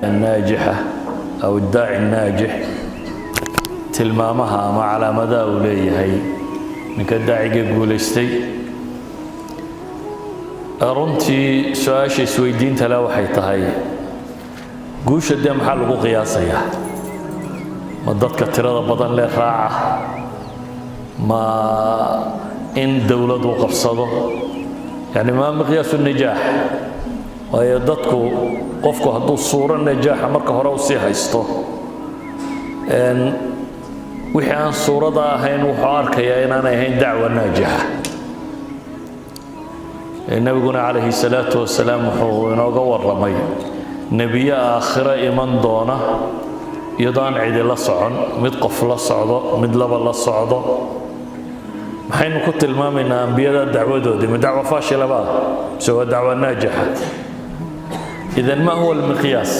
الناجحة أو الداعي الناجح, tilmaamaha ama calaamadaha uu leeyahay ninka daaciga guulaystay. Runtii su-aasha isweydiinta le waxay tahay: guusha dee maxaa lagu qiyaasayaa? Ma dadka tirada badan lee raaca? Ma in dowladu qabsado? Yani ما مقياس النجاح? Waayo dadku, qofku hadduu suuro najaaxa marka hore usii haysto, wixii aan suurada ahayn wuxuu arkayaa inaanay ahayn dacwa naajixa. Nebiguna calayhi salaatu wasalaam wuxuu inooga warramay nebiyo aakhiro iman doona iyadoo aan cidi la socon, mid qof la socdo, mid laba la socdo. Maxaynu ku tilmaamaynaa ambiyada dacwadoodii? Ma dacwa faashila ba mise waa dacwa naajixa? إذن ما هو المقياس?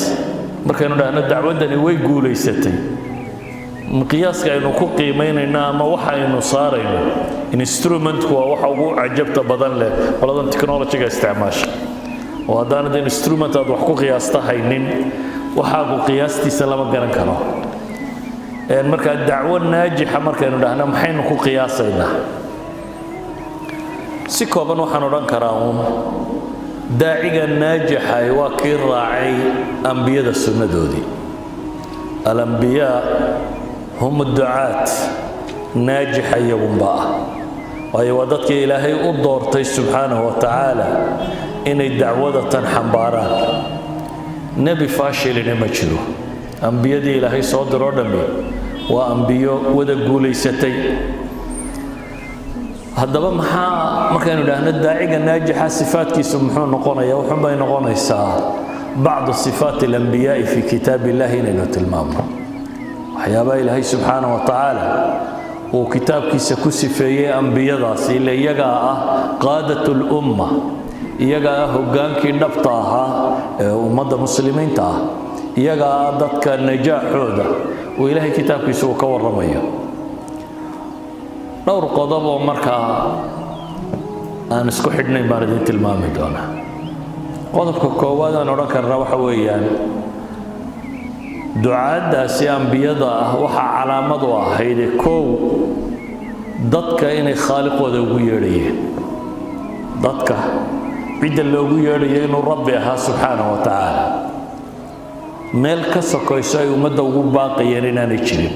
Markaynu dhahno dacwaddani way guulaysatay, miqyaaska aynu ku qiimaynayno ama waxa aynu saarayno, instrumentku waa waxa ugu cajabta badan leh qoladan technologyga isticmaasha, oo haddaanad instrument aad wax ku qiyaasta haynin, waxaagu qiyaastiisa lama garan karo. Markaa dacwo naajixa markaynu dhahno, maxaynu ku qiyaasaynaa? Si kooban waxaan odhan karaa uun daaciga naajixa waa kii raacay ambiyada sunnadoodii. الأنبياء هم الدعاة naajixa iyagunba ah, waayo waa dadkii Ilaahay u doortay subxaanahu wa tacaala inay dacwada tan xambaaraan. Nebi faashilina ma jiro. Ambiyadii Ilaahay soo diroo dhammi waa ambiyo wada guulaysatay. Haddaba maxaa markaynu idhaahno daaciga naajixa sifaatkiisu muxuu noqonayaa? Wuxuunbay noqonaysaa بعض صفات الأنبياء في كتاب الله inaynu tilmaamno, waxyaabaha Ilaahay subxaana wa tacaala uu kitaabkiisa ku sifeeyey ambiyadaasi, ile iyagaa ah قادة الأمة, iyagaa ah hoggaankii dhabta ahaa ee ummadda muslimiinta ah, iyagaa ah dadka najaaxooda uu Ilaahay kitaabkiisa uu ka warramayo. Dhowr qodob oo markaa aan isku xidhnayn baan idin tilmaami doonaa. Qodobka koowaad aan odhan karna waxa weeyaan: ducaaddaasi ambiyada ah waxaa calaamad u ahayd, kow, dadka inay khaaliqooda ugu yeedhayeen, dadka cidda loogu yeedhayo inuu Rabbi ahaa subxaanahu wa tacaala, meel ka sokayso ay ummadda ugu baaqayeen inaanay jirin.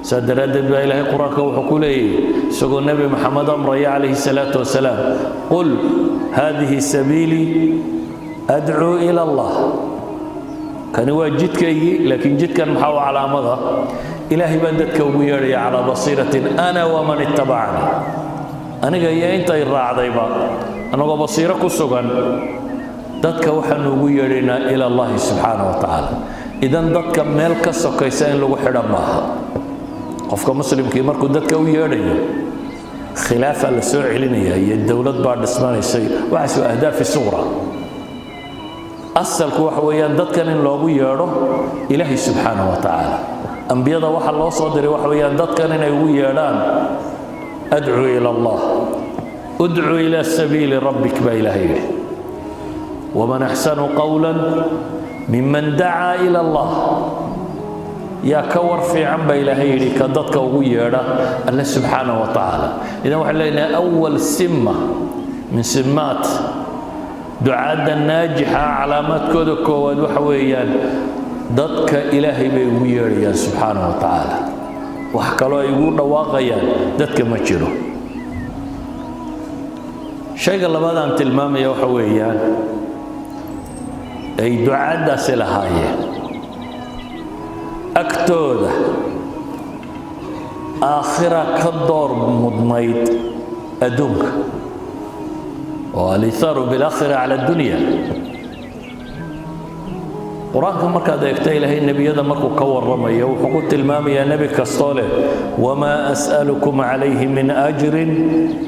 Saa daraaddeed baa Ilaahay Qur-aanka wuxuu ku leeyahy, isagoo Nebi Maxamed amraya calayhi salaatu wasalaam: قل هذه سبيلي أدعو إلى الله. Kani waa jidkaygii, laakiin jidkan maxaa u calaamada? Ilaahay baan dadka ugu yeedhaya على بصيرة أنا ومن اتبعني, aniga iyo intay raacdayba, annagoo basiiro ku sugan dadka waxaanu ugu yeedhaynaa إلى الله subxaana wa tacaala. Idan dadka meel ka sokaysa in lagu xidho maaha. Qofka muslimkii markuu dadka u yeedhayo, khilaafaa la soo celinaya iyo dowlad baa dhismanaysay, waxaas waa أهداف صغرى. Asalku waxa weeyaan dadkan in loogu yeedho Ilaahay subxaanahu wa tacaala. Ambiyada waxa loo soo diray waxa weeyaan dadkan inay ugu yeedhaan أدعو إلى الله. ادع إلى سبيل ربك baa Ilaahay yidhi. ومن أحسن قولا ممن دعا إلى الله. Yaa ka war fiican baa Ilaahay yidhi ka dadka ugu yeedha Alle subxaanahu wa tacaala? Idan waxaan leenahay أول سمة من سمات ducaadda naajixa, calaamaadkooda koowaad waxa weeyaan dadka Ilaahay bay ugu yeedhayaan subxaanahu wa tacaala. Wax kaloo ay ugu dhawaaqayaan dadka ma jiro. Shayga labaad aan tilmaamaya waxa weeyaan ay ducaaddaasi lahaayeen: agtooda aakhira ka door mudnayd adduunka, oo الإيثار بالآخرة على الدنيا. Qur-aanka markaad eegto, Ilaahay nebiyada markuu ka warramayo wuxuu ku tilmaamayaa nebi kastoo leh: وما أسألكم عليه من أجر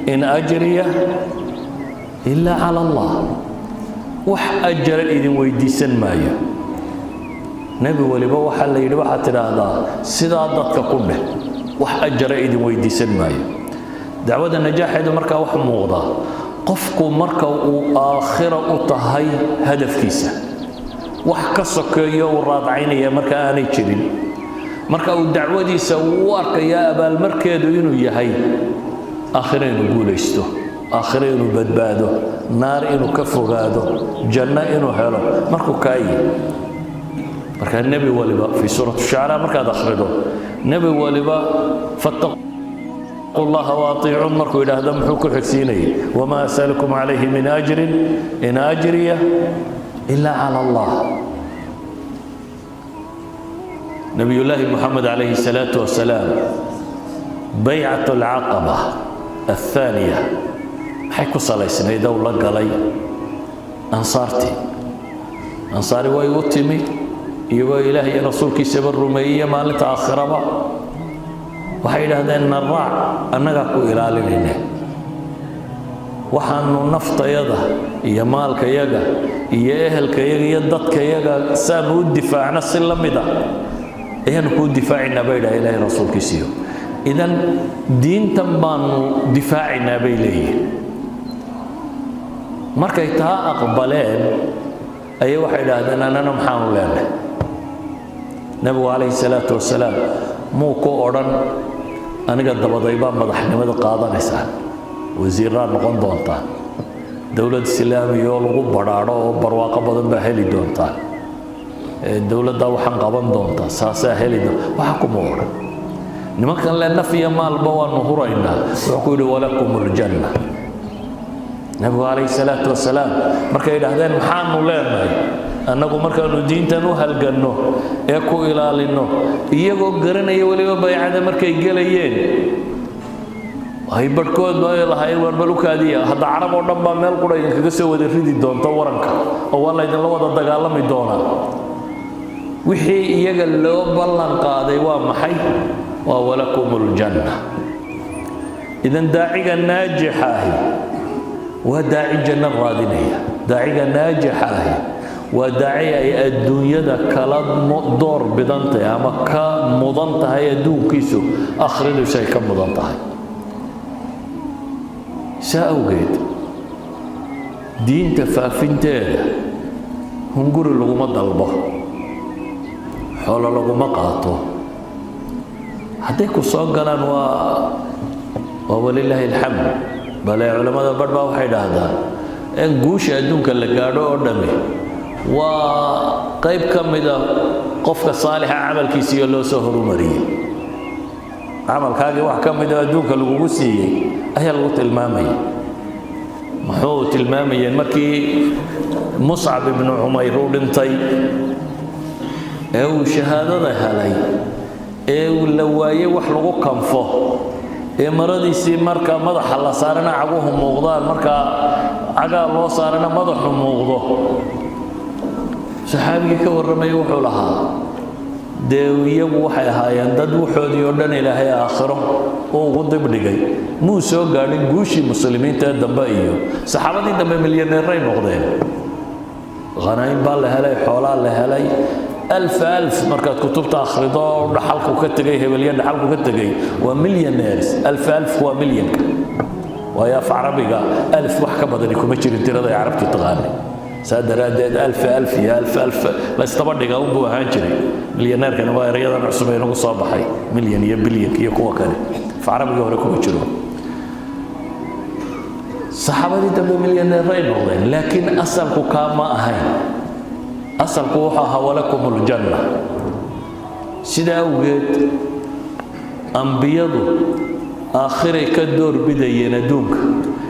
إن أجري إلا على الله. Wax ajara idin weydiisan maayo. Nebi waliba waxaa la yidhi: waxaad tidhaahdaa sidaa dadka ku dheh, wax ajara idin weydiisan maayo. Dacwada najaaxeedu markaa wax muuqda qofku marka uu aakhira u tahay hadafkiisa. Wax ka sokeeyo uu raadcaynaya marka aanay jirin. Marka uu dacwadiisa uu u arkayaa abaalmarkeedu inuu yahay aakhiro inuu guulaysto, aakhiro inuu badbaado, naar inuu ka fogaado, janno inuu helo markuu kaayi. Marka nebi waliba في سورة الشعراء markaad akhrido, nebi waliba فاتقوا الله وأطيعون markuu yidhaahdo, muxuu ku xigsiinayay? وما أسألكم عليه من أجر إن أجري إلا على الله. Nabiyullaahi Moxamed عليه الصلاة والسلام, بيعة العقبة الثانية maxay ku salaysnayd ow la galay ansaartii? Ansaari way u timi iyagoo Ilaah iyo rasuulkiisaba rumeeyey maalinta aakhiraba. Waxay yidhaahdeen, na raac, annagaa ku ilaalinayna, waxaanu naftayada iyo maalkayaga iyo ehelkayaga iyo dadkayaga saanu u difaacno si la mid ah ayaanu kuu difaacaynaa, bay idhaha Ilaahay rasuulkiisiyo. Idan diintan baanu difaacaynaa, bay leeyihin. Markay taa aqbaleen ayay waxay idhaahdeen, annana maxaanu leenahay? Nebigu عليه الصلاة والسلام muu ku odhan, aniga dabaday baa madaxnimada qaadanaysaa, wasiiraa noqon doontaan, dowlad islaamiya oo lagu badhaadho oo barwaaqo badan baa heli doontaan, dowladdaa waxaan qaban doontaa, saasaa heli doonta. Waxa kuma odhan. Nimankan le naf iyo maalba waanu huraynaa, wuxuu ku yidhi, ولكم الجنة. Nebigu عليه الصلاة والسلام markay yidhaahdeen, maxaanu leenahay annagu markaanu diintan u halganno ee ku ilaalinno, iyagoo garanaya weliba baycada markay gelayeen ay barhkood ba lahaayeen, waar balukaadiya, hadda Carab oo dhan baa meel qura idinkaga soo wada ridi doonta waranka oo waa laydinla wada dagaalami doonaa. Wixii iyaga loo ballan qaaday waa maxay? Waa ولكم الجنة. Idan daaciga naajixa ahi waa daaci janno raadinaya. Daaciga naajixa ahi waa daaci ay adduunyada kala door bidan tahay ama ka mudan tahay adduunkiisu, akhridiisu ay ka mudan tahay. Saa awgeed diinta faafinteeda hunguri laguma dalbo, xoolo laguma qaato. Hadday ku soo galaan waa ولله الحمد. Bale culammada barh baa waxay idhaahdaan in guusha adduunka la gaadho oo dhami waa qayb ka mida qofka saalixa camalkiisiiyo loo soo horumariyey. Camalkaagii wax ka mida adduunka lagugu siiyey ayaa lagu tilmaamaya. Muxuu tilmaamayeen markii Muscab ibnu Cumayr uu dhintay ee uu shahaadada helay ee uu la waayey wax lagu kanfo, ee maradiisii marka madaxa la saarana caguhu muuqdaan, marka cagaa loo saarana madaxu muuqdo? Saxaabigii ka warramaya wuxuu lahaa, dee iyagu waxay ahaayeen dad wuxoodii oo dhan Ilaahay aakhiro uu ugu dibdhigay. Muu soo gaadhin guushii muslimiinta ee dambe iyo saxaabadii dambe milyaneeray noqdeen, khanaa'im baa la helay, xoolaa la helay, ألف ألف. Markaad kutubta akhrido, dhaxalku ka tegay hebelya, dhaxalku ka tegay waa millionaires. ألف ألف waa milyanka, waayo af Carabiga ألف wax ka badani kuma jirin tirada ay Carabtu taqaanay. Saa daraaddeed ألف ألف iyo ألف ألف la isdaba dhiga unbuu ahaan jiray. Milyaneerkana waa erayadan cusub ee nagu soo baxay, milyan iyo bilyanka iyo kuwa kale, af Carabiga hore kuma jiro. Saxaabadii dambe milyaneeray noqdeen, laakiin asalku kaa ma ahayn. Asalku wuxuu ahaa ولكم الجنة. Sidaa awgeed ambiyadu aakhiray ka door bidayeen adduunka.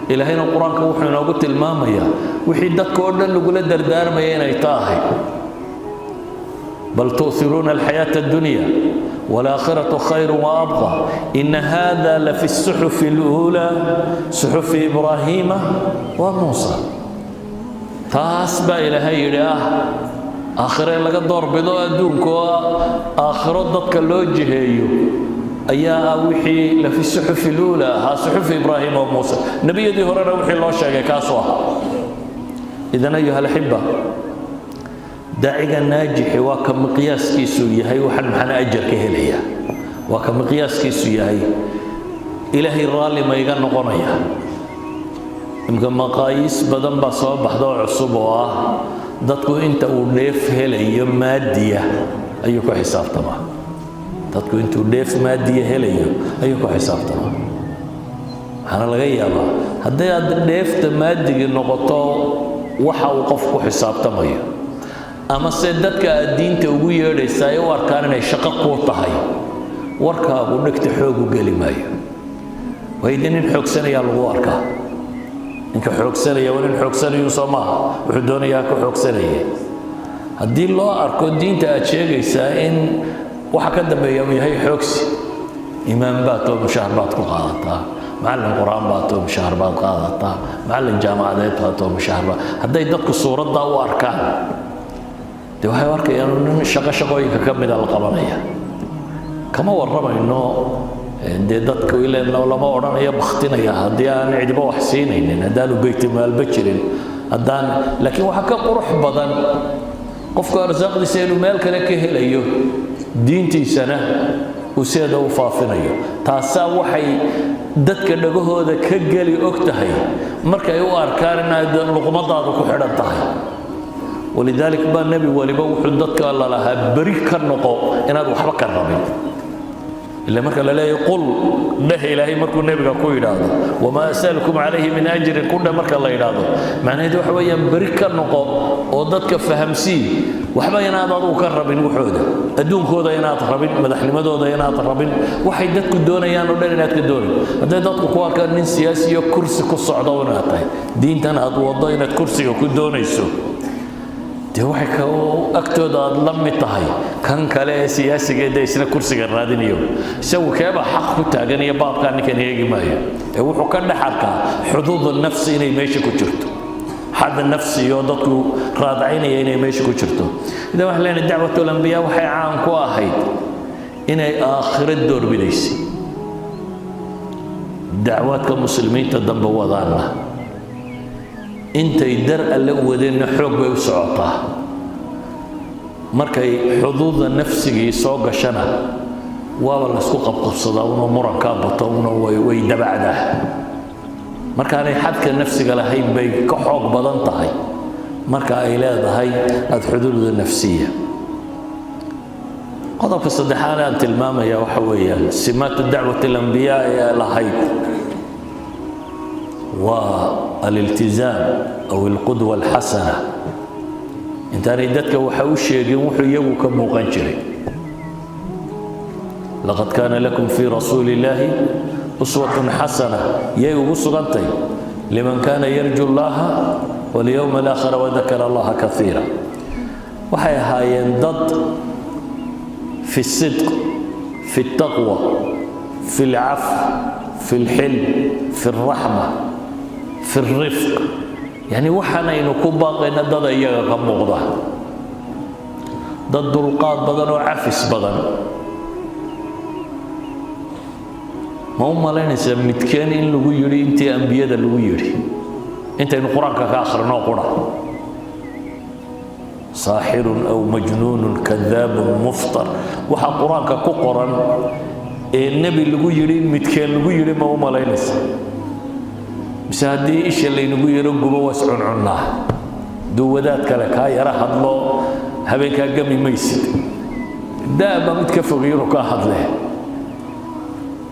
Ilaahayna Qur-aanka wuxuu inoogu tilmaamayaa wixii dadka oo dhan lagula dardaarmaya inay ta ahayd: بل تؤثرون الحياة الدنيا والآخرة خير وأبقى إن هذا لفي الصحف الأولى صحف إبراهيم وموسى. Taas baa Ilaahay yidhi aakhiro in laga doorbido adduunka oo aakhiro dadka loo jiheeyo ayaa ah wixii لفي الصحف الأولى ahaa, صحف إبراهيم وموسى. Nebiyadii horena wixii loo sheegay kaasuu ahaa. إذن أيها الأحبة, daaciga naajixi waa ka miqyaaskiisu yahay waxaan maxana ajar ka helaya, waa ka miqyaaskiisu yahay Ilaahay raalli ma iga noqonaya. Imka maqaayiis badan baa soo baxda oo cusub oo ah Dadku inta uu dheef helayo maadiya ayuu ku xisaabtamaa. Dadku intuu dheef maadiya helayo ayuu ku xisaabtamaa. Waxaana laga yaabaa haddii aad dheefta maadigii noqoto waxa uu qof ku xisaabtamayo, ama se dadka aad diinta ugu yeedhaysaa ay u arkaan inay shaqo kuu tahay, warkaagu dhegta xoogu geli maayo. Waayo dee nin xoogsanayaa lagu arkaa. Ninka xoogsanaya waa nin xoogsanayu, soo maaha? Wuxuu doonayaa ku xoogsanaya. Haddii loo arko diinta aad sheegaysaa in waxa ka dambeeya uu yahay xoogsi, imaam baad too mushahar baad ku qaadataa, macallin Qur-aan baad too mushahar baad qaadataa, macallin jaamacadeed baad too mushahar baad, hadday dadku suuraddaa u arkaan, dee waxay u arkayaan nin shaqo shaqooyinka ka mida la qabanaya. Kama warramayno dee dadku ileen lama odhanayo baktinaya haddii aan cidiba wax siinaynin, haddaanu baytimaalba jirin, haddaan. Laakiin waxaa ka qurux badan qofku arsaaqdiisa inuu meel kale ka helayo, diintiisana uu sideeda u faafinayo. Taasaa waxay dadka dhagahooda ka geli og tahay markay u arkaan inaad luqmadaadu ku xidhan tahay. ولذلك baa nebi waliba wuxuu dadka lalahaa beri ka noqo inaad waxba ka rabin. Ila marka la leeyahay "قل" dheh, Ilaahay markuu nebiga ku yidhaahdo "وما أسألكم عليه من أجر" ku dheh marka la yidhaahdo, macnaheedu waxa weeyaan beri ka noqo oo dadka fahamsii waxba inaad adugu ka rabin, waxooda adduunkooda inaad rabin, madaxnimadooda inaad rabin, waxay dadku doonayaan oo dhan inaad ka doonin. Hadday dadku ku arkaan nin siyaasiyo kursi ku socdo inaad tahay, diintan aad waddo inaad kursiga ku doonayso, dee waxay ka agtooda aad la mid tahay kan kale ee siyaasigeeda isna kursiga raadinayo. Isagu keebaa xaq ku taagan iyo baabkaa ninkan eegi maayo, ee wuxuu ka dhex arkaa حظوظ النفس inay meesha ku jirto, xadda nafsi iyo dadku raadacaynaya inay meesha ku jirto. Idan waxaan leenahay دعوة الأنبياء waxay caan ku ahayd inay aakhiro doorbidaysay. Dacwaadka muslimiinta dambe wadaana intay dar Alle u wadeenna xoog bay u socotaa, markay xuduuda nafsigii soo gashana waaba laysku qabqabsadaa una murankaa bato una way dabacdaa. Markaanay xadka nafsiga lahayn bay ka xoog badan tahay marka ay leedahay الحظوظ النفسية. Qodobka saddexaad aan tilmaamaya waxa weeyaan سمات دعوة الأنبياء ee lahayd waa الالتزام أو القدوة الحسنة. Intaanay dadka waxa u sheegin wuxuu iyagu ka muuqan jiray. لقد كان لكم في رسول الله أسوة حسنة yay ugu sugantay لمن كان يرجو الله واليوم الآخر وذكر الله كثيرا. Waxay ahaayeen dad في الصدق، في التقوى، في العفو، في الحلم، في الرحمة، في الرفق. يعني waxaanaynu ku baaqayna dada iyaga ka muuqda, dad dulqaad badan oo cafis badan. Ma u malaynaysaa midkeen in lagu yidhi intii ambiyada lagu yidhi intaynu Qur-aanka ka akhrino qura? ساحر أو مجنون كذاب مفتر, waxaa Qur-aanka ku qoran ee nebi lagu yidhi in midkeen lagu yidhi, ma u malaynaysa? Mise haddii isha laynagu yaro gubo waa iscuncunnaa, hadduu wadaad kale kaa yara hadlo habeenkaa gami maysid, daaba mid ka fogay inuu kaa hadle.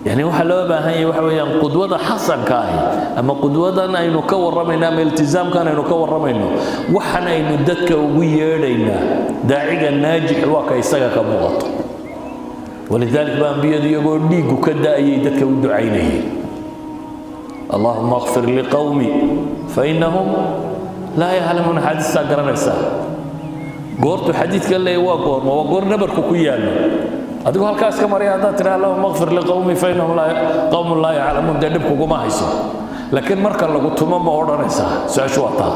Yani waxaa loo baahan yahay waxa weeyaan qudwada xasanka ahi ama qudwadan aynu ka warramayno ama iltizaamkan aynu ka warramayno, waxan aynu dadka ugu yeedhaynaa, daaciga naajix waa ka isaga ka muuqato. ولذلك baa ambiyadu iyagoo dhiiggu ka da'ayay dadka u ducaynayay: "اللهم اغفر لقومي فإنهم لا يعلمون." Xadiistaa garanaysaa goortuu xadiidka leeyahy waa goorma? Waa goor nabarku ku yaallo. Adigu halkaas ka maraya haddaad tidhaha "اللهم اغفر لقومي فإنهم لا قوم لا يعلمون", dee dhib kuguma hayso. Laakiin marka lagu tumo ma odhanaysaa? Su-aashu waa taa.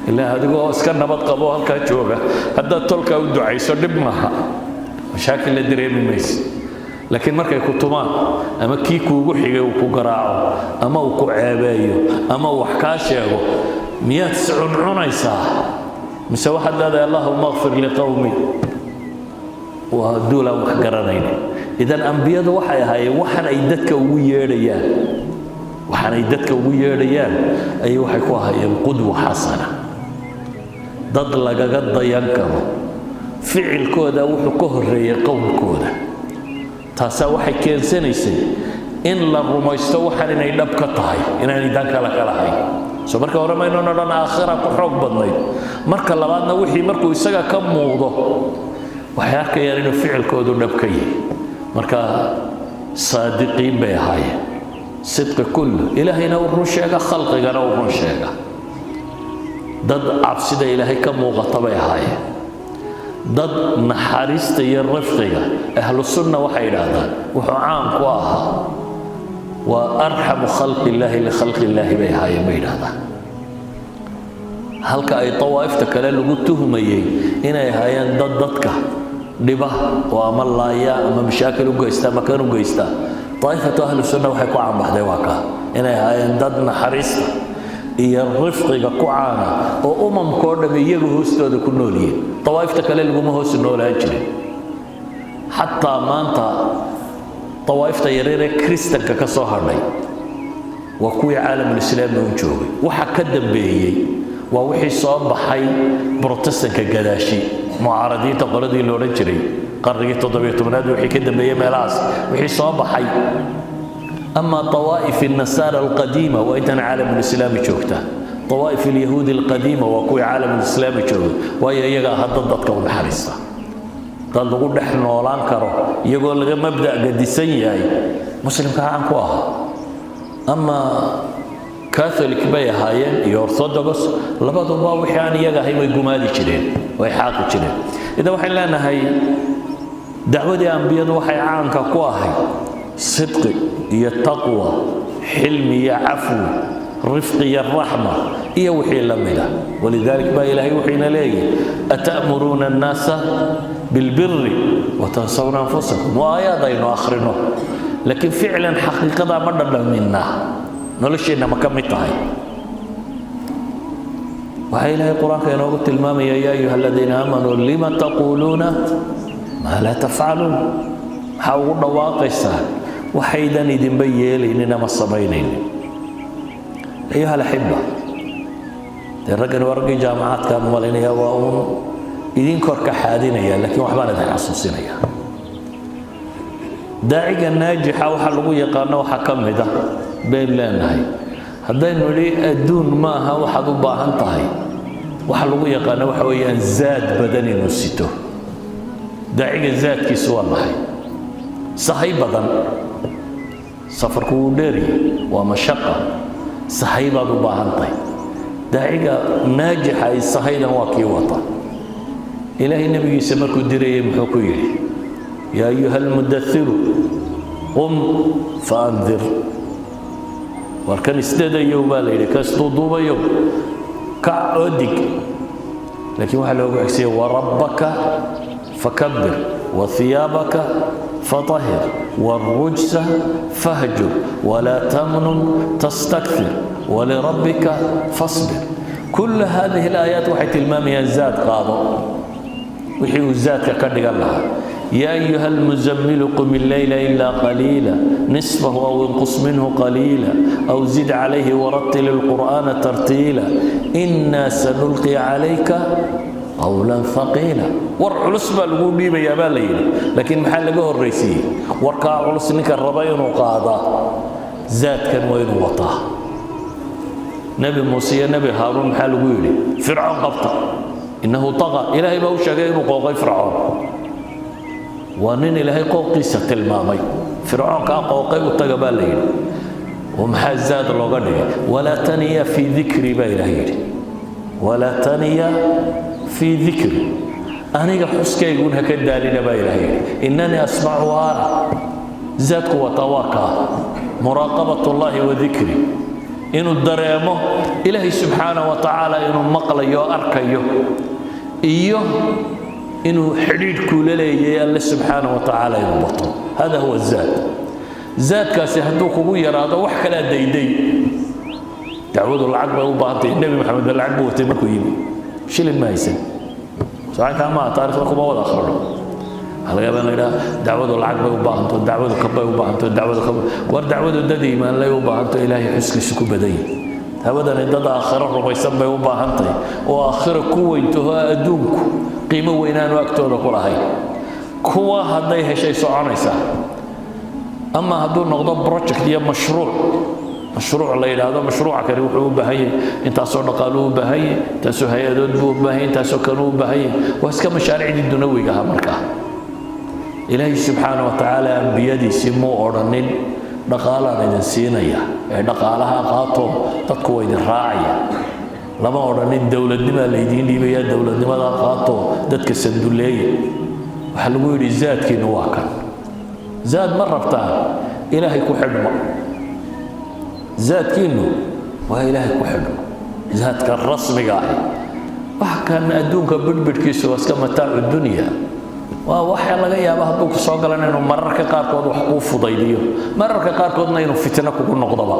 Ilaa adigoo iska nabad qabo halkaa jooga haddaad tolkaa u ducayso dhib maaha, mashaakil la dareemi mayse. Laakiin markay ku tumaan ama kii kuugu xigay uu ku garaaco ama uu ku ceebeeyo ama uu wax kaa sheego, miyaad iscuncunaysaa mise waxaad leedahay "اللهم اغفر لقومي"? Waa duulaan wax garanayna. Idan ambiyadu waxay ahaayeen waxan ay dadka ugu yeedhayaan, waxan ay dadka ugu yeedhayaan ayay waxay ku ahaayeen qudwa xasana. Dad lagaga dayan karo, ficilkooda wuxuu ka horreeyey qowlkooda. Taasaa waxay keensanaysay in la rumaysto waxaan inay dhab ka tahay, inaanay dan kale ka lahayn. So marka hore maynan odhan aakhira ku xoog badnayd? Marka labaadna, wixii markuu isaga ka muuqdo, waxay arkayaan inuu ficilkoodu dhab ka yahay. Marka saadiqiin bay ahaayeen, sidqi kullu. Ilaahayna uu run sheega, khalqigana uu run sheega. Dad cabsida Ilaahay ka muuqata bay ahaayeen, dad naxariista iyo rifqiga. Ahlu sunna waxay idhaahdaan wuxuu caan ku ahaa waa أرحم خلق الله لخلق الله bay ahaayeen, bay idhahdaan, halka ay tawaa'ifta kale lagu tuhmayey inay ahaayeen dad dadka dhiba oo ama laaya ama mashaakil u geysta ama kan u geysta. Taa'ifatu ahlu sunna waxay ku caanbaxday waa kaa, inay ahaayeen dad naxariista iyo rifqiga ku caana oo umamkoo dham iyagu hoostooda ku nool yihiin. Tawaa'ifta kale laguma hoos noolaan jirin. Xataa maanta tawaa'ifta yareer ee Kristanka ka soo hadhay waa kuwii caalamulislaami un joogay. Waxa ka dambeeyey waa wixii soo baxay Brotestanka gadaashi, mucaaradiinta qoladii la odhan jiray, qarnigii 17aad wixii ka dambeeyey, meelahaas wixii soo baxay. أما طوائف النصارى القديمة waa intan caalamulislaami joogta. طوائف اليهود القديمة waa kuwii caalamulislaami joogay, waayo iyaga aha dad dadka u naxariista, dad lagu dhex noolaan karo iyagoo laga mabda' gadisan yahay. Muslimka caan ku ahaa ama Catholic bay ahaayeen iyo Orthodox, labaduba wixii aan iyaga ahayn way gumaadi jireen, way xaaqi jireen. Idan waxaan leenahay dacwadii ambiyadu waxay caanka ku ahayd sidqi iyo taqwa, xilmi iyo cafwi, rifqi iyo raxma iyo wixii la mida. ولذلك baa Ilaahay wuxuuna leeyahy: أتأمرون الناس بالبر وتنسون أنفسكم. Waa aayaad aynu akhrino, laakiin ficlan xaqiiqadaa ma dhadhaminaa? Nolosheenna ma ka mid tahay? Waxaa Ilaahay Qur-aanka inoogu tilmaamaya: يا أيها الذين آمنوا لم تقولون ما لا تفعلون. Maxaa ugu dhawaaqaysaa waxaydan idinba yeelaynin ama samaynaynin? أيها الأحبة, dee raggani waa raggii jaamacaadkaan umalaynaya, waa uun idin korka xaadinaya, laakiin waxbaan idin xasuusinaya. Daaciga naajixa waxaa lagu yaqaano waxaa ka mid ah baynu leenahay, haddaynu nidhi adduun ma aha waxaad u baahan tahay, waxa lagu yaqaano waxa weeyaan zaad badan inuu sito. Daaciga zaadkiisu waa maxay? Sahay badan. Safarku wuu dheeryahay, waa mashaqa, sahay baad u baahan tahay. Daaciga naajixa ay sahaydan waa kii wata. Ilaahay nebigiisa markuu dirayay muxuu ku yidhi? يا أيها المدثر قم فأنذر. War kan isdadayow baa la yidhi, kasduuduubayow, kac oo dig. Laakiin waxaa loogu egsiyay: وربك فكبر وثيابك فطهر والرجز فاهجر ولا تمنن تستكثر ولربك فاصبر. كل هذه الآيات waxay tilmaamayaan zaad qaado, wixii uu zaadka ka dhigan lahaa. يا أيها المزمل قم الليل إلا قليلا نصفه أو انقص منه قليلا أو زد عليه ورتل القرآن ترتيلا إنا سنلقي عليك قولا ثقيلا. War culus baa lagu dhiibayaa baa la yidhi, laakiin maxaa laga horraysiiyey? Warkaa culus ninka raba inuu qaadaa zaadkan waa inuu wataa. Nebi Muuse iyo Nebi Haaruun maxaa lagu yidhi? Fircoon qabta, إنه طغى. Ilaahay baa u sheegay inuu qooqay. Fircoon waa nin Ilaahay qooqiisa tilmaamay. Fircoonkaa qooqay u taga baa la yidhi. Oo maxaa zaad looga dhigay? ولا تنيا في ذكري baa Ilahay yidhi. ولا تنيا في ذكري, aniga xuskaygun ha ka daalina baa Ilahay yidhi. إنني أسمع وأرى. Zaadku wataa waa kaa مراقبة الله وذكره, inuu dareemo Ilaahay subxaana wa tacaala inuu maqlayo o arkayo, iyo inuu xidhiidhkuu la leeyahay Alle subxaana wa tacaala inuu bato. هذا هو الزاد. Zaadkaasi hadduu kugu yaraado, wax kalaa dayday. Dacwadu lacag bay u baahantay. Nebi Maxamed ba lacag buu watay markuu yimi? Shilin ma haysan. Socankaa maaha, taarikhda kuma wada akhrino. Waxaa laga yaabaa in la yidhaha dacwadu lacag bay u baahanto, dacwadu kabbay u baahanto, dacwadu kab. War, dacwadu dad iimaanlay u baahanto, Ilaahay xuskiisu ku badan yahay. Hawadani dad aakhiro rumaysan bay u baahan tahay, oo aakhiro ku weyntaho, adduunku qiimo weynaanu agtooda ku lahayn. Kuwa hadday heshay soconaysaa. Ama hadduu noqdo project iyo mashruuc, mashruuc la yidhaahdo, mashruuca kani wuxuu u baahan yahay intaasoo dhaqaaluu u baahan yahay, intaasoo hay-adood buu u baahan yahay, intaasoo kanuu u baahan yahay, waa iska mashaariicdii dunawiga ahaa. Markaa Ilaahay subxaana wa tacaala ambiyadiisii muu odhanin dhaqaalaan idin siinaya ee dhaqaalaha qaato, dadku waa idin raacaya. Lama odhanin dowladnimaa laydiin dhiibaya, dowladnimadaa qaato, dadka sanduleeya. Waxaa lagu yidhi zaadkiinu waa kan. Zaad ma rabtaan? Ilaahay ku xidhma. Zaadkiinu waa Ilaahay ku xidhma, zaadka rasmiga ahi. Wax kan adduunka bidhbidhkiisu waa iska mataacu dunya. Waa waxa laga yaaba hadduu ku soo galan inuu mararka qaarkood wax kuu fudaydiyo, mararka qaarkoodna inuu fitno kugu noqdoba.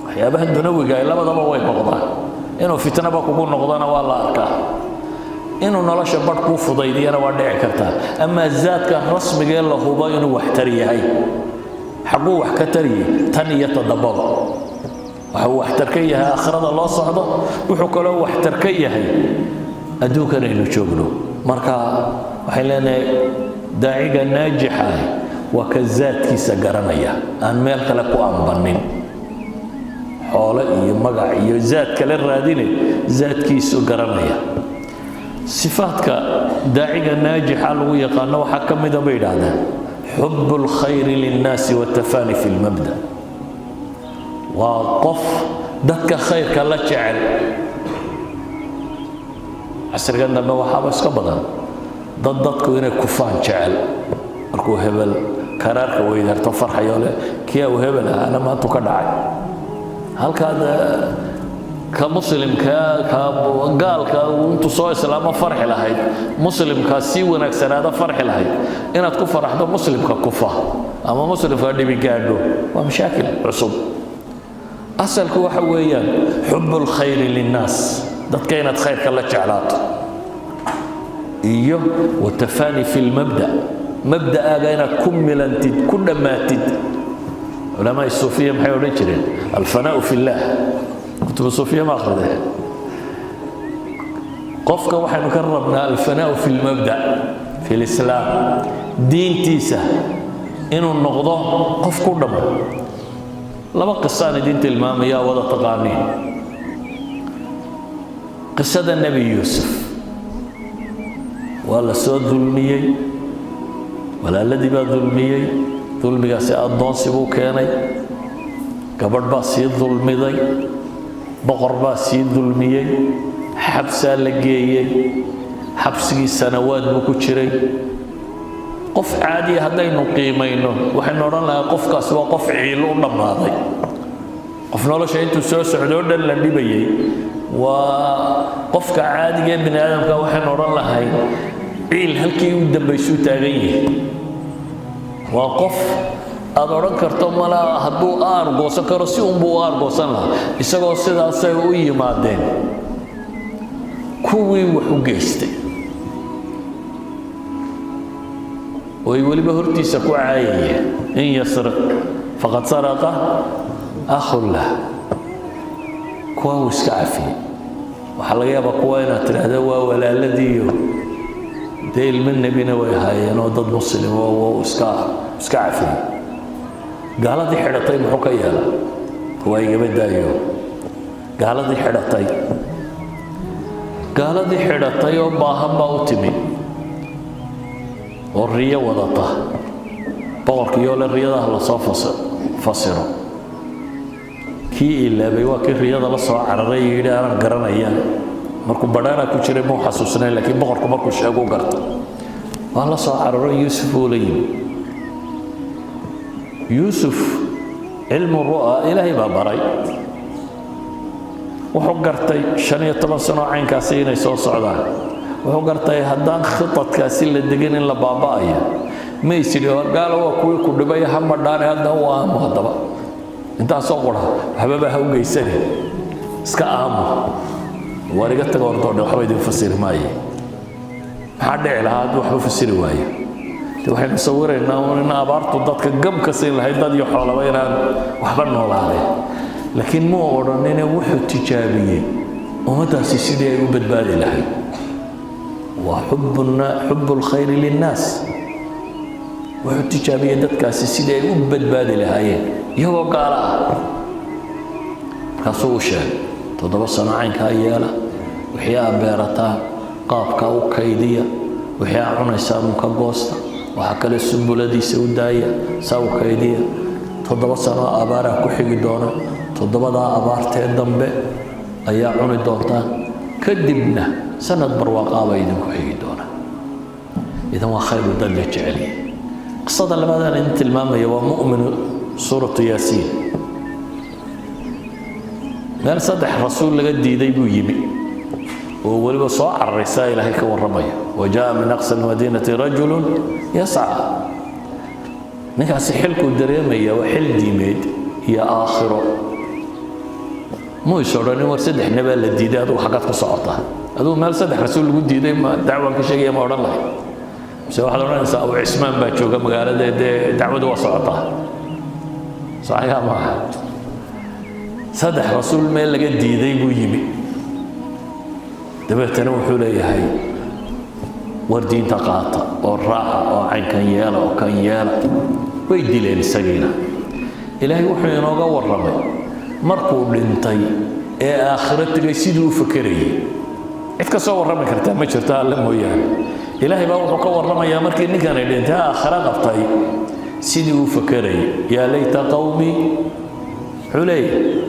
Waxyaabaha dunawiga ay labadaba way noqdaan. Inuu fitnoba kugu noqdona waa la arkaa, inuu nolosha badh kuu fudaydiyana waa dhici kartaa. Amaa zaadka rasmigee la hubo inuu waxtar yahay, xaguu wax ka tariyay? Tan iyo todobaba waxa uu waxtar ka yahay aakhirada loo socdo, wuxuu kaloo waxtar ka yahay adduunkan aynu joogno. Marka waxay leenahay daaciga naajixa ah waa ka zaadkiisa garanaya, aan meel kale ku ambanin, xoole iyo magac iyo zaad kale raadine, zaadkiisu garanaya. Sifaadka daaciga naajixa lagu yaqaano waxaa ka mida, bay yidhaahdeen, xub اlkhayri linnaasi watafaani fi lmabda. Waa qof dadka khayrka la jecel. Casrigan dambe waxaaba iska badan dad dadku inay kufaan jecel. Markuu hebel karaarka weydaarto farxayo leh, kii uu hebel ahaana maantu ka dhacay. Halkaad ka muslimka ka gaalka intuu soo islaamo farxi lahayd, muslimkaa sii wanaagsanaada farxi lahayd, inaad ku faraxdo muslimka kufa ama muslimka dhibi gaadho waa mashaakil cusub. Asalku waxa weeyaan xub lkhayri linnaas, dadka inaad khayrka la jeclaato, iyo watafaani fi lmabda, mabda'aaga inaad ku milantid, ku dhammaatid. Culamaa suufiya maxay odhan jireen? Alfanaa'u fi illaah. Kutuba suufiya ma akrideen? Qofka waxaynu ka rabnaa alfanaa'u fi lmabda, fi lislaam, diintiisa inuu noqdo qof ku dhammo. Laba qisaan idin tilmaamaya, wada taqaaniin qisada Nebi Yuusuf. Waa la soo dulmiyey, walaaladii baa dulmiyey. Dulmigaasi addoonsi buu keenay. Gabadh baa sii dulmiday, boqor baa sii dulmiyey, xabsaa la geeyey. Xabsigii sanawaad buu ku jiray. Qof caadiya haddaynu qiimayno, waxaynu odhan lahaa qofkaasi waa qof ciilo u dhammaaday, qof nolosha intuu soo socdo o dhan la dhibayay. Waa qofka caadiga ee bini aadamka, waxaynu odhan lahay ciil halkii u dambaysuu taagan yahay. Waa qof aad odhan karto malaa hadduu aargoosan karo si unbuu u aargoosan lahaa. Isagoo sidaasay u yimaadeen kuwii wax u geystay, oo ay weliba hortiisa ku caayayeen, "In yasriq faqad saraqa akhun lah." Kuwa uu iska cafiyey. Waxaa laga yaabaa kuwa inaad tidhaahdo waa walaaladiiyo dee ilmo nebina way ahaayeen oo dad muslim oo iska cafiyey. Gaaladii xidhatay muxuu ka yeela? Waa igaba daayo. Gaaladii xidhatay, gaaladii xidhatay oo baahan baa u timi oo riyo wadata. Boqorkiioo le riyadaha lasoo fasiro. Kii ilaabay waa kii riyada la soo cararay iyo yidhi anaan garanaya. Markuu badhaana ku jiray muu xasuusnayn, laakiin boqorku markuu sheegu garta. Waa la soo cararo, Yuusuf buu la yimi. Yuusuf cilmu ru'a Ilaahay baa baray. Wuxuu gartay 15 sano caynkaasi inay soo socdaan. Wuxuu gartay haddaan khitadkaasi la degin in la baaba'ayo. Ma is idhi horgaalo waa kuwii ku dhibay ha madhaane hadda u aamu, haddaba intaasoo qura waxbaba ha u geysane, iska aamu, waar iga taga ordoo dhan, waxba idin fasiri maaye. Maxaa dhici lahaa hadduu waxba fasiri waayo? De waxaynu sawiraynaa un in abaartu dadka gam ka siin lahayd, dad iyo xoolaba inaan waxba noolaadeen. Laakiin muu odhanine, wuxuu tijaabiyey ummaddaasi sidii ay u badbaadi lahayd. Waa حب الخير للناس. Wuxuu tijaabiyey dadkaasi sidii ay u badbaadi lahaayeen iyagoo gaalo ah. Markaasuu u sheegay, 7 sano caynkaa yeela, wixii aa beerataa qaabkaa u kaydiya, wixii aa cunaysaa ka goosta, waxaa kale sumbuladiisa u daaya, saa u kaydiya. 7 sano abaaraa ku xigi doona, toddobadaa abaartee dambe ayaa cuni doontaan, kadibna sanad barwaaqaabaa idinku xigi doona. Idan waa khayru dad la jecelyahay. Qisada labaadaan idin tilmaamaya waa mu'minu suuratu Yaasiin. Meel saddex rasuul laga diiday buu yimi oo weliba soo cararaysaa. Ilaahay ka warramaya: وجاء من أقصى المدينة رجل يسعى. Ninkaasi xilkuu dareemaya waa xil diimeed iyo aakhiro. Muu is odhanin, war saddex nebaa la diiday, adugu xaggaad ku socotaa? Adugu meel saddex rasuul lagu diiday ma dacwaan ka sheegaya ma odhan lahay? Mise waxaad odhanaysaa, Abu Cismaan baa jooga magaalada, dee dacwadu waa socotaa? Saxiixa maaha. Saddex rasuul meel laga diiday buu yimi. Dabeetana wuxuu leeyahay, war diinta qaata oo raaca oo caynkan yeela oo kan yeela. Way dileen isagiina. Ilaahay wuxuu inooga warramay markuu dhintay ee aakhiro tegay siduu u fakerayay. Cid ka soo warrami kartaa ma jirto Alle mooyaane. Ilaahay baa wuxuu ka warramayaa markii ninkani dhintay, aakhiro qabtay, sidii uu fakerayay. يا ليت قومي, muxuu leeyahay,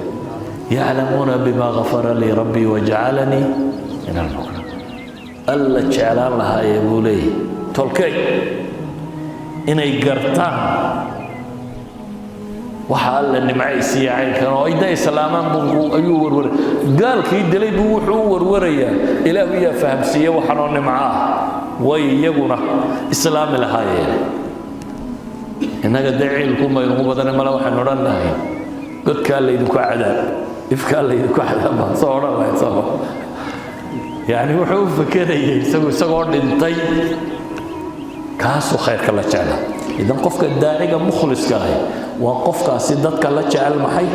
يعلمون بما غفر لي ربي وجعلني من المكرمين. Alla jeclaan lahaayee, buu leeyahay, tolkey inay gartaan waxa Alla nimcaysiiya caynkan oo ayda islaamaan buu ayuu warwaray. Gaalkii dilay buu wuxuu u warwarayaa, Ilaahu yaa fahamsiiye waxanoo nimco ah, way iyaguna islaami lahaayeen. Innaga dee ciilkunba inugu badane male, waxaynu odhan lahayn, godkaa laydinku cadaab, ifkaa laydinku cadaab baan soo odhan lahayn soo. Yacni wuxuu u fakerayay isagu isagoo dhintay, kaasuu khayrka la jeclaa. Idan qofka daaciga mukhliska ahi waa qofkaasi dadka la jecel. Maxay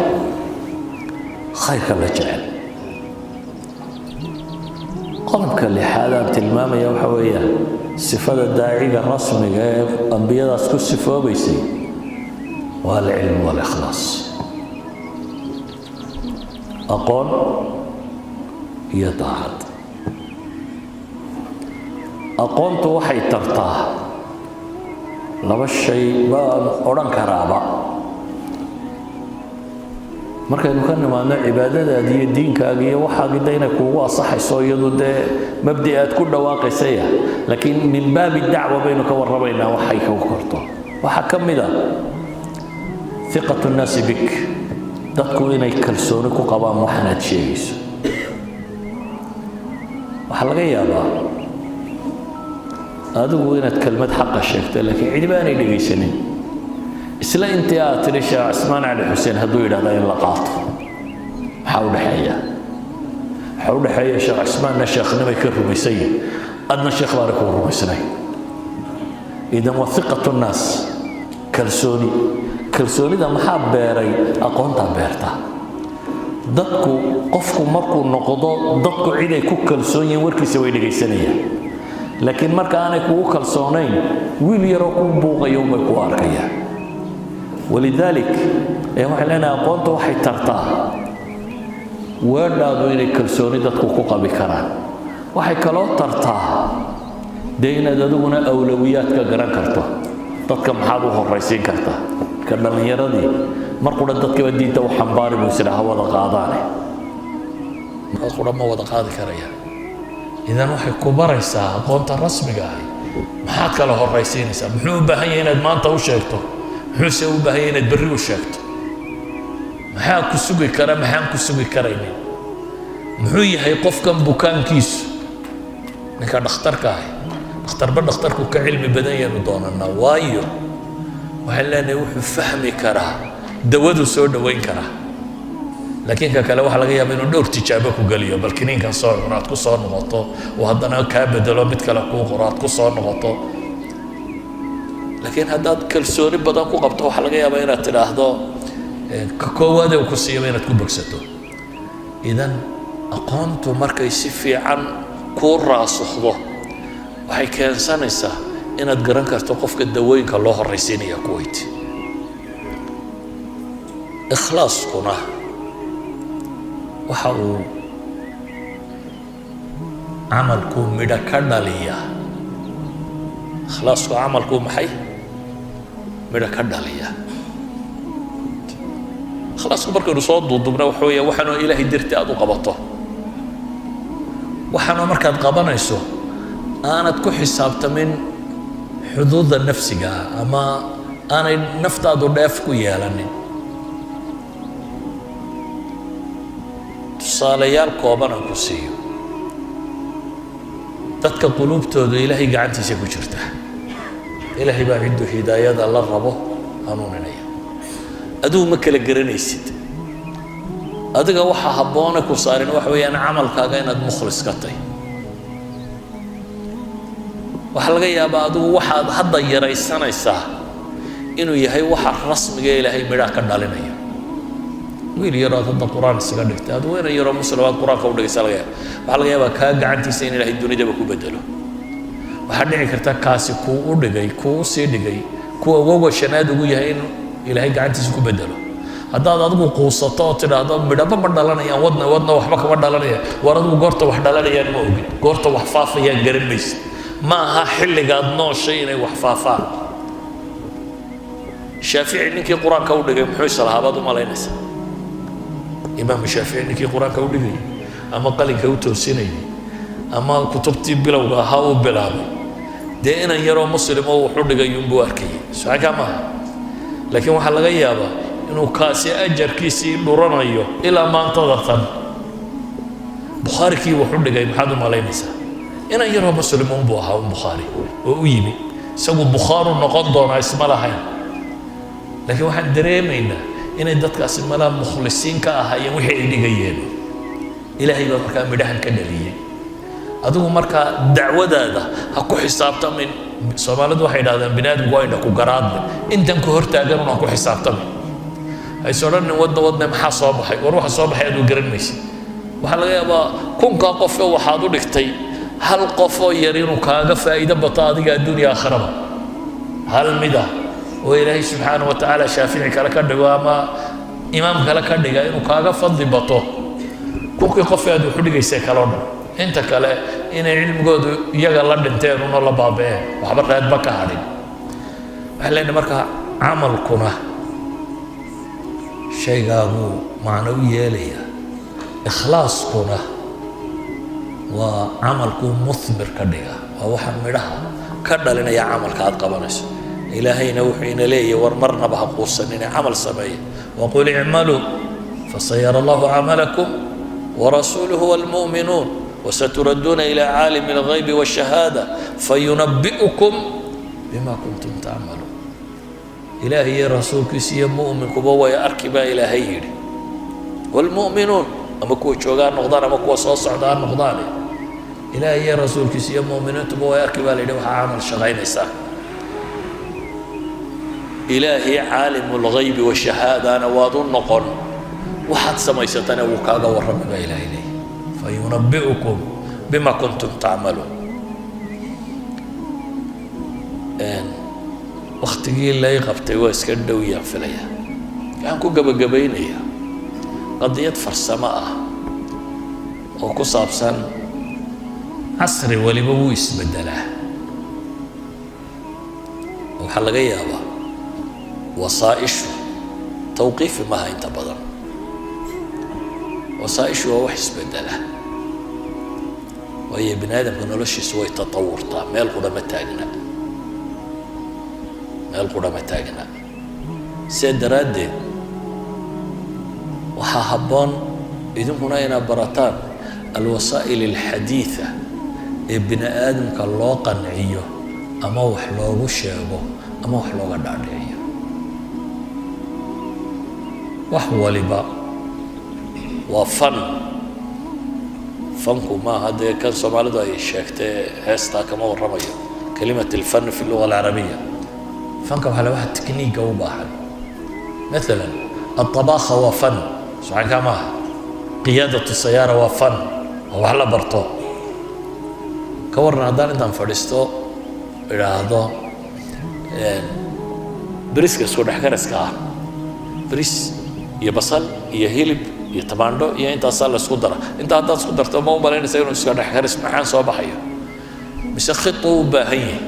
khayrka la jecel? Qodobka lixaad aan tilmaamaya waxa weeyaan sifada daaciga rasmiga ee ambiyadaas ku sifoobaysay waa العلم والإخلاص, aqoon iyo daacad. Aqoontu waxay tartaa laba shay baan odhan karaaba. Markaynu ka nimaadno cibaadadaadi iyo diinkaaga iyo waxaagi de inay kuugu asaxayso, iyadu dee mabdi aad ku dhawaaqaysaya, laakiin من باب الدعوة baynu ka warramaynaa. Waxay kagu korto waxaa ka mid a ثقة الناس بك, dadku inay kalsooni ku qabaan waxan aad sheegayso. Waxaa laga yaabaa adigu inaad kelmad xaqa sheegto, laakiin cidiba aanay dhegaysanin. Isla intii aad tidhi Sheekh Cismaan Cali Xuseen hadduu yidhahda in la qaato, maxaa u dhexeeya? Waxaa u dhexeeya Sheekh Cismaanna sheekhnimay ka rumaysan yihin, adna sheekh baana kugu rumaysnay. Idan waa ثقة الناس, kalsooni. Kalsoonida maxaa beeray? Aqoontaa beerta. Dadku qofku markuu noqdo dadku cid ay ku kalsoon yihiin, warkiisa way dhegaysanayaan. Laakiin marka aanay kugu kalsoonayn, wiil yaroo ku buuqaya unbay ku arkayaan. ولذلك ayaa waxay leenahay, aqoonta waxay tartaa weedhaadu inay kalsooni dadku ku qabi karaan. Waxay kaloo tartaa dee inaad adiguna awlawiyaadka garan karto, dadka maxaad u horraysiin kartaa. Marka dhallinyaradii mar qura dadkaba diinta u xambaari buu isdhaa, ha wada qaadaane, mar qura ma wada qaadi karaya. Idan waxay ku baraysaa aqoonta rasmiga ahi maxaad kala horraysiinaysaa, muxuu u baahan yahay inaad maanta u sheegto, muxuuse u baahan yahay inaad berri u sheegto, maxaa ku sugi kara, maxaan ku sugi karaynin, muxuu yahay qofkan bukaankiisu. Ninka dhakhtarka ahi, dhakhtarba dhakhtarku ka cilmi badan yaanu doonanaa, waayo waxaan leenahay wuxuu fahmi karaa, dawaduu soo dhoweyn karaa. Laakiin ka kale waxaa laga yaaba inuu dhowr tijaabo ku geliyo, bal kiniinkan soo cuno, aad ku soo noqoto, oo haddana kaa bedelo, mid kale kuu qoro, aad ku soo noqoto. Laakiin haddaad kalsooni badan ku qabto, waxaa laga yaabaa inaad tidhaahdo Ka koowaad ee uu ku siiyaba inaad ku bogsato. Idan aqoontu markay si fiican kuu raasukhdo, waxay keensanaysaa inaad garan karto qofka dawooyinka loo horraysiinaya kuwayt. Ikhlaaskuna waxa uu camalkuu midho ka dhaliyaa. Ikhlaasku camalkuu maxay midho ka dhaliyaa? Ikhlaasku markaynu soo duudubna waxa weeya waxaanoo Ilaahay darti aad u qabato, waxaanoo markaad qabanayso aanad ku xisaabtamin xuduudda nafsiga ah ama aanay naftaadu dheef ku yeelanin. Tusaalayaal kooban aan ku siiyo. Dadka quluubtooda Ilaahay gacantiisa ku jirta. Ilaahay baa cidduu hidaayada la rabo hanuuninaya. Adigu ma kala garanaysid. Adiga waxaa habboone ku saarin waxa weeyaan camalkaaga inaad mukhlis ka tahay. Waxaa laga yaabaa adigu waxaad hadda yaraysanaysaa inuu yahay waxa rasmiga ee Ilaahay midhaa ka dhalinayo. Wiil yaroo aad hadda Qur-aan isaga dhigtay, adigu ina yaroo Muslim aad Qur-aanka u dhigaysa, laga yaaba, waxaa laga yaabaa kaa gacantiisa in Ilaahay dunidaba ku bedelo. Waxaa dhici karta kaasi kuu u dhigay, kuu u sii dhigay, kuwa woga shanaad ugu yahay in Ilaahay gacantiisa ku bedelo. Haddaad adigu quusato oo tidhaahdo midhaba ma dhalanayaan, wadna wadna waxba kama dhalanayaan, war adigu goorta wax dhalanayaan ma ogin, goorta wax faafayaan garan maysid. Ma aha xilligaad nooshay inay wax faafaan. Shaafici ninkii Qur-aanka u dhigay muxuu islahaa baad u malaynaysaa? Imaamu Shaafici ninkii Qur-aanka u dhigayay ama qalinka u toosinayay ama kutubtii bilowga ahaa uu bilaabay, dee inan yaroo Muslim oo wuxu dhigay unbuu arkayay, socankaa maaha. Laakiin waxaa laga yaabaa inuu kaasi ajarkiisii dhuranayo ilaa maantada tan. Bukhaari kii wuxu dhigay maxaad u malaynaysaa? Inan yaroo Muslim unbuu ahaa un Bukhaari oo u yimi. Isagu Bukhaaru noqon doonaa isma lahayn, laakiin waxaan dareemaynaa inay dadkaasi malaa mukhlisiin ka ahaayeen wixii ay dhigayeen. Ilaahay baa markaa midhahan ka dhaliyey. Adigu markaa dacwadaada ha ku xisaabtamin. Soomaalidu waxay idhahdeen bini aadamku waa indha ku garaadle. Intan ku hortaagan un ha ku xisaabtamin. Hays odhanin wadna wadne maxaa soo baxay. War waxa soo baxay aduu garan maysid. Waxaa laga yaabaa kunkaa qofe waxaad u dhigtay hal qof oo yar inuu kaaga faa'iido bato adiga adduunya aakhiraba. Hal mid ah oo Ilaahay subxaana wa tacaala Shaafici kale ka dhigo ama imaam kale ka dhiga inuu kaaga fadli bato kunkii qof aad wax u dhigaysay kaloo dhan. Inta kale inay cilmigoodu iyaga la dhinteen una la baaba'een, waxba reedba ka hadhin. Waxaan leenahay marka camalkuna shaygaaguu macno u yeelaya, ikhlaaskuna waa camalkuu muthmir ka dhiga, waa waxa midhaha ka dhalinaya camalka aad qabanayso. Ilaahayna wuxuu ina leeyahy war marnaba ha quusanine, camal sameeya. Waqul icmaluu fasayara Allahu camalakum warasuuluhu wاlmu'minuun wasaturadduuna ila caalimi اlghaybi wاshahaada fayunabi'ukum bima kuntum tacmaluun. Ilaahay iyo rasuulkiisa iyo mu'minkuba way arki baa Ilaahay yidhi. Wاlmu'minuun ama kuwa jooga ha noqdaan ama kuwa soo socda ha noqdaane, Ilaahay iyo rasuulkiisa iyo mu'miniintuba way arki baa la yidhi waxaa camal shaqaynaysaa. Ilaahay caalimu lghaybi washahaadana waad u noqon, waxaad samaysatana wuu kaaga warrami baa Ilaahay leeyahy, fayunabi'ukum bima kuntum tacmaluun. Waktigii lay qabtay waa iska dhow yaan filaya. Waxaan ku gebagabaynayaa qadiyad farsamo ah oo ku saabsan casri waliba wuu isbedelaa. Waxaa laga yaabaa wasaa'ishu tawqiifi maaha inta badan. Wasaa'ishu waa wax isbedela, waayo bini aadamka noloshiisu way tatawurtaa, meel qura ma taagna, meel qura ma taagna. Sidaa daraaddeed waxaa habboon idinkuna inaad barataan alwasaa'il alxadiitha ee bini aadamka loo qanciyo ama wax loogu sheego ama wax looga dhaadhiciyo. Wax waliba waa fan. Fanku maaha dee kan Soomaalidu ay sheegtee heestaa, kama warramayo kalimat alfan fi luga alcarabiya. Fanka waxaa la waxa tikniiga u baahan. Maalan Atabakha waa fan, socankaa maaha. Qiyaadatu sayaara waa fan, waa wax la barto. Ka warran haddaan intaan fadhiisto idhaahdo beriska isku dhex kariska ah, beris iyo basal iyo hilib iyo tamaandho iyo intaasaa la isku dara, intaa haddaad isku darto, ma u malaynaysa inuu iska dhex karis maxaan soo baxayo? Mise khitu u baahan yahay?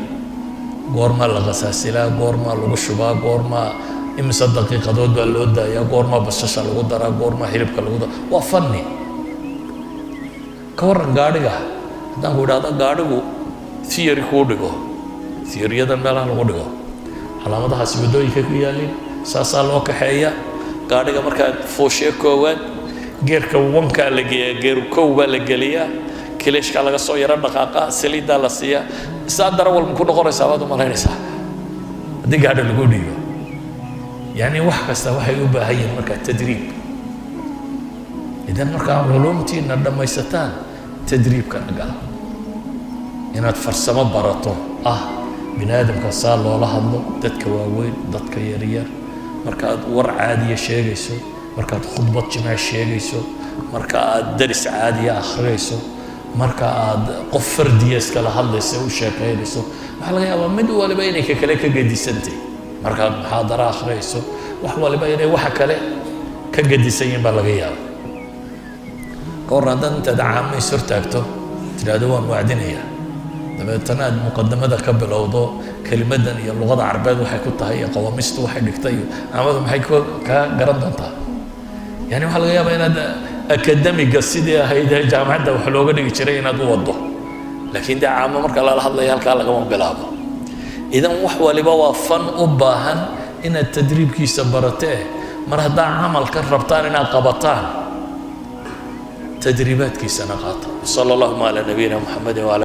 Goormaa la qasaasilaa? Goormaa lagu shubaa? Goormaa, imise daqiiqadood baa loo daayaa? Goormaa basasha lagu daraa? Goormaa hilibka lagu daraa? Waa fanni. Ka warran gaadhiga haddaan ku idhaahdo gaadhigu theory kuu dhigo, theory-yadan meelaha lagu dhigo, calaamadahaasi waddooyinka ku yaalin, saasaa loo kaxeeya gaadhiga, markaad fuushee koowaad gear-ka wankaa la geeyaa, gear kow baa la geliyaa, clutch-kaa laga soo yaro dhaqaaqa, saliiddaa la siiyaa, isaa darawal ma ku noqonaysaa baad u malaynaysaa haddii gaadhi lagu dhiibo? Yani wax kasta waxay u baahan yihiin markaa tadriib. Idan markaa culuumtiina dhammaysataan, tadriibkana gala, inaad farsamo barato ah bini aadamka saa loola hadlo, dadka waaweyn, dadka yaryar, markaad war caadiya sheegayso, markaad khudbad jimce sheegayso, marka aad daris caadiya akhriyayso, marka aad qof fardiya iskala hadlaysa, u sheekaynayso, waxaa laga yaabaa mid waliba inay ka kale ka gedisantay. Markaad muxaadaro akhriyayso, wax waliba inay waxa kale ka gedisan yihin baa laga yaaba. Ka warran haddaad intaad caamo is hortaagto tidhaahdo waan wacdinayaa, dabeetana aad muqadamada ka bilowdo, kelimadan iyo luqada Carbeed waxay ku tahay iyo qawaamistu waxay dhigtay, iyo caamadu maxay kaa garan doontaa? Yani waxaa laga yaabaa inaad akademiga sidii ahayd ee jaamacadda wax looga dhigi jiray inaad u waddo, laakiin dee caamo marka lala hadlaya halkaa lagama bilaabo. Idan wax waliba waa fan u baahan inaad tadriibkiisa baratee. Mar haddaa camalka rabtaan inaad qabataan, tadriibaadkiisana qaata. Sala allahuma calaa nabiyina Muxamedin wala